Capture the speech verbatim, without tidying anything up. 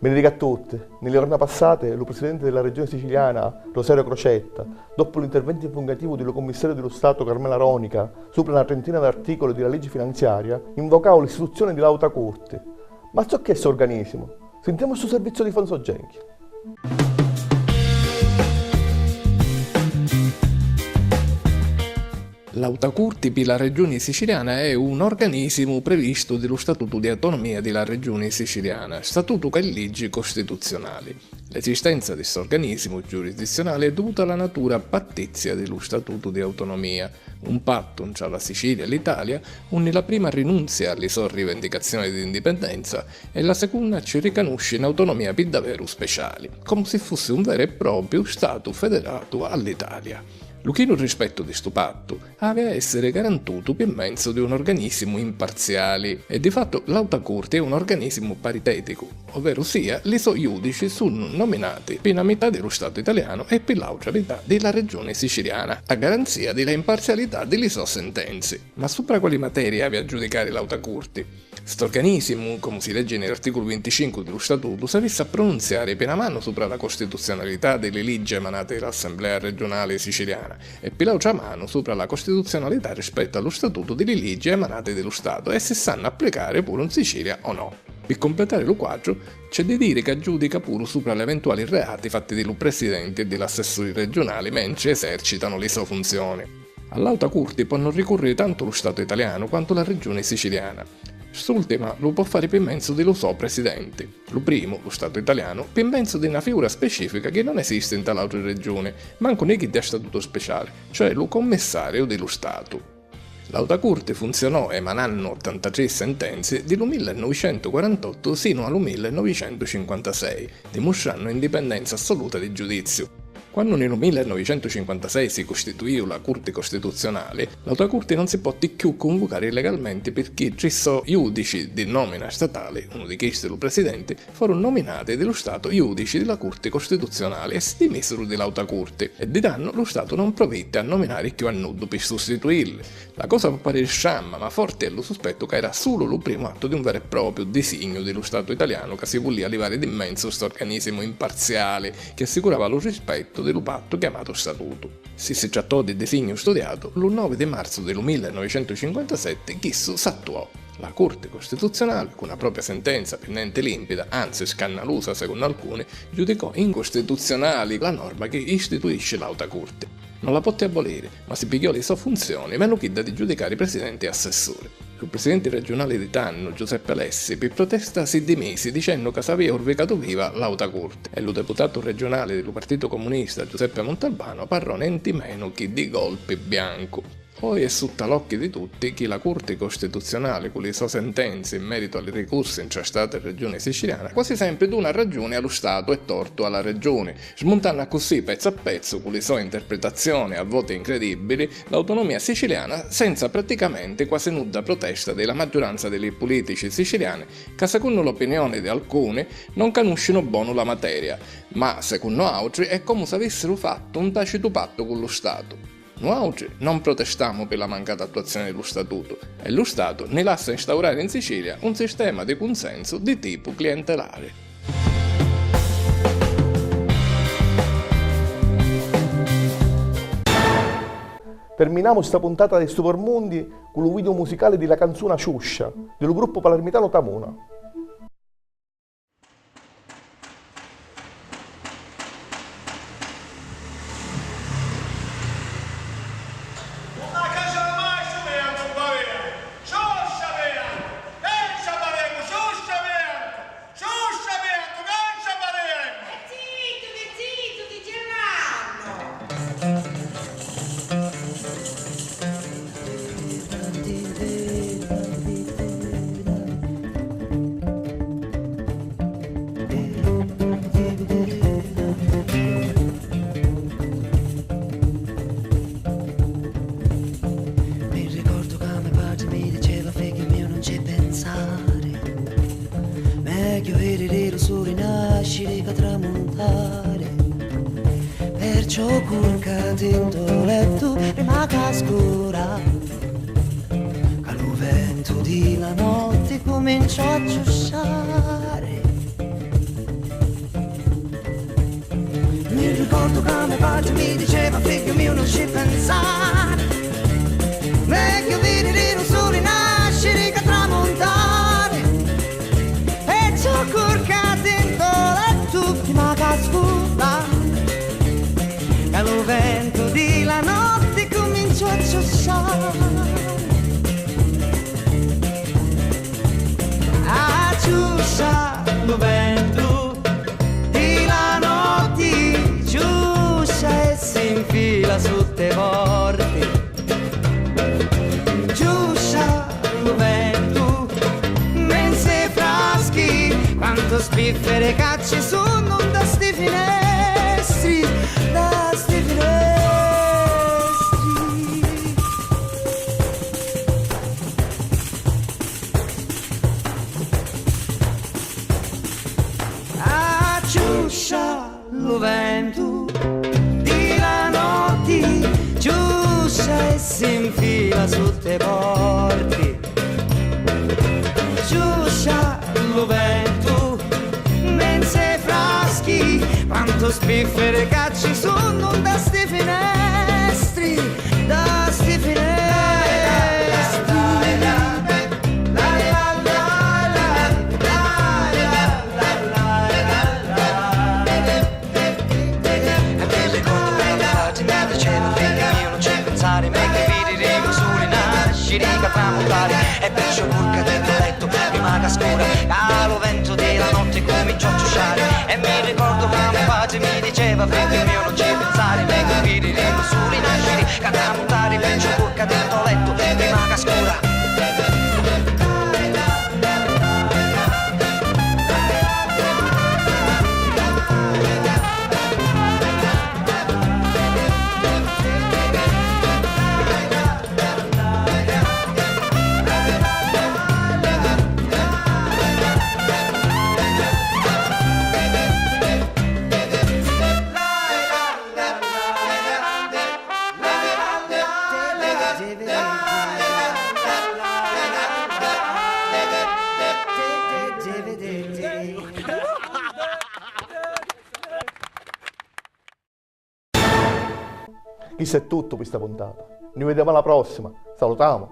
Benedica a tutti. Nni li jorna passate, lu presidenti di la Regioni Siciliana, Rosario Crocetta, doppu l'interventi fungativu di lu cummissariu di lu Statu Carmela Ronica supra na trentina d'articuli di la liggi finanziaria, invocau l'istituzioni di l'Auta Curti. Ma zocch'è st'organisimu? Sintemu stu serviziu di Fonso Genchi. L'Auta Curti pi la Regioni Siciliana è un organisimu previstu di lu Statutu di Autonomia di la Regioni Siciliana, statutu ca è liggi costituzionali. L'esistenza di st'organisimu giurisdizionali è duvuta a la natura pattizia di lu Statutu di Autonomia, un pattu ntra la Sicilia e l'Italia, unni la prima rinunzia a li so rivendicazioni di indipendenza e la secunna ci ricanusci n'autonomia pi daveru speciali, comu si fussi un veru e propiu Statu federatu a l'Italia. Lu chinu rispettu di stu pattu havi a essiri garantutu pi menzu di un organisimu imparziali, e di fattu l'Auta Curti è un organisimu pariteticu, ovveru sia, li so judici sunnu nominati pi na mità di lu Statu italianu e pi l'autra mità di la Regioni Siciliana, a garanzia di la imparzialità di li so sentenzi. Ma supra quali materii havi a giudicari l'Auta Curti? St'organisimu, comu si leggi nni l'articulu vinticincu di lu Statutu, s'avissi a prununziari pi na manu supra la costituzionalità di li liggi emanati di l'Assemblea Regionali Siciliana e pi l'autra manu supra la costituzionalità rispettu a lu Statutu di li liggi emanati di lu Statu e si s'hannu a applicari puru 'n Sicilia o no. Pi cumpletari lu quadru, c'è di diri ca giudica puru supra l'eventuali reati fatti di lu presidenti e di l'assessuri regionali mentri esercitanu li so funzioni. A l'Auta Curti ponnu ricurriri tantu lu Statu italianu quantu la Regioni Siciliana. St'ultima lu pò fari pi menzu di lu so presidenti. Lu primu, lu Statu italianu, pi menzu di na figura specifica chi non esisti nta l'autri Regioni, mancu ni chiddi a statutu speciali, cioè lu Commissariu di lu Statu. L'Auta Curti funzionò emanannu ottantatrì sentenzi di lu millenovicentuquarantottu sinu a lu millenovicentucinquantasei, dimustrannu indipendenza assoluta di giudiziu. Quannu nni lu millenovicentucinquantasei si custituiu la Curti Costituzionali, l'Auta Curti non si potti cchiù cunvucari legalmenti pirchì tri so judici di nomina statali, unu di chisti lu Presidenti, foru nominati di lu Statu judici di la Curti Costituzionali e si dimisiru di l'Auta Curti, e di tannu lu Statu non provitti a nominari cchiù a nuddu pi sustituilli. La cosa pò pariri stramma, ma forti è lu suspettu ca era sulu lu primu attu di un veru e propiu disignu di lu Statu italianu ca si vulìa livari di menzu st'organisimu imparziali chi assicurava lu rispettu di lu pattu chiamatu Statutu. Si si trattò di disignu studiatu, lu novi di marzu di lu millenovicentucinquantasetti chissu s'attuò. La Curti Costituzionali, cu na propia sentenza pi nenti limpida, anzi scannalusa secunnu alcuni, giudicò incostituzionali la norma chi istituisci l'Auta Curti. Non la potti aboliri, ma si pigghiò li so funzioni, menu chidda di giudicari presidenti e assessuri. Lu presidenti regionali di tannu, Giuseppe Alessi, pi protesta si dimisi dicennu ca s'avìa urvicatu viva l'Auta Curti, e lu deputatu regionali di lu Partitu Comunista, Giuseppe Montalbano, parrò nenti menu chi di golpi biancu. Oi è sutta l'occhi di tutti chi la Curti Costituzionali, cu li so sentenzi in meritu a li ricursi ntra Statu e Regioni Siciliana, quasi sempri duna ragiuni a lu Statu e tortu a la Regioni, smuntannu accussì, pezzu a pezzu, cu li so interpritazzioni a voti incredibbili, l'autunumia siciliana, senza praticamenti quasi nudda protesta di la maggiuranza di li pulitici siciliani, ca secunnu l'opinioni di alcuni non canuscinu bonu la materia, ma, secunnu autri, è comu s'avissiru fattu un tacitu pattu cu lu Statu. Nuautri non protestamu pi la mancata attuazzioni di lu Statutu e lu Statu ni lassa instaurari in Sicilia un sistema di cunsensu di tipu clientelari. Terminamu sta puntata di Stu Pormundi cu lu video musicali di la canzuna Ciuscia di lu gruppu palermitanu Tamuna. Mi ricordu ca me patri mi diceva: "Figghiu miu, nun ci pinsari, megghiu vidiri lu suli nasciri ca tramuntari." Perciò curcati nto lettu prima ca scura, ca lu Ventu di la notti cuminciò a ciusciari. Mi ricordu ca me patri mi diceva: "Figghiu miu, nun ci pinsari, megghiu vidiri lu suli nasciri ca tramuntari." E ciò curcati nto lettu prima ca scura, ca lu ventu di la notti cuminciò a ciusciari. A ciuscia lu ventu di la notti, ciuscia e si nfila sutta i porti. Ciuscia lu ventu, menzi fraschi, quantu spifferi ca ci sunnu nta sti finestri, nta sti finestri. A ciuscia lu ventu di la notti, ciuscia e si nfila sutta i porti. Ciuscia lu ventu, menzi fraschi, quantu spifferi ca ci sunnu nta sti finestri, nta sti finestri. E mi ricordu ca me patri mi diceva: "Figghiu miu, nun ci pinsari, megghiu vidiri lu suli nasciri ca tramuntari." E perciò curcati nto lettu prima ca scura, ca lu ventu di la notti cuminciò a ciusciari. E mi ricordu ca me patri mi diceva: "Figghiu miu, nun ci pinsari, megghiu vidiri lu suli nasciri ca tramuntari." Perciò curcati nto lettu prima ca scura. Chistu è tuttu pi sta puntata. Ni videmu a la prossima. Salutamu.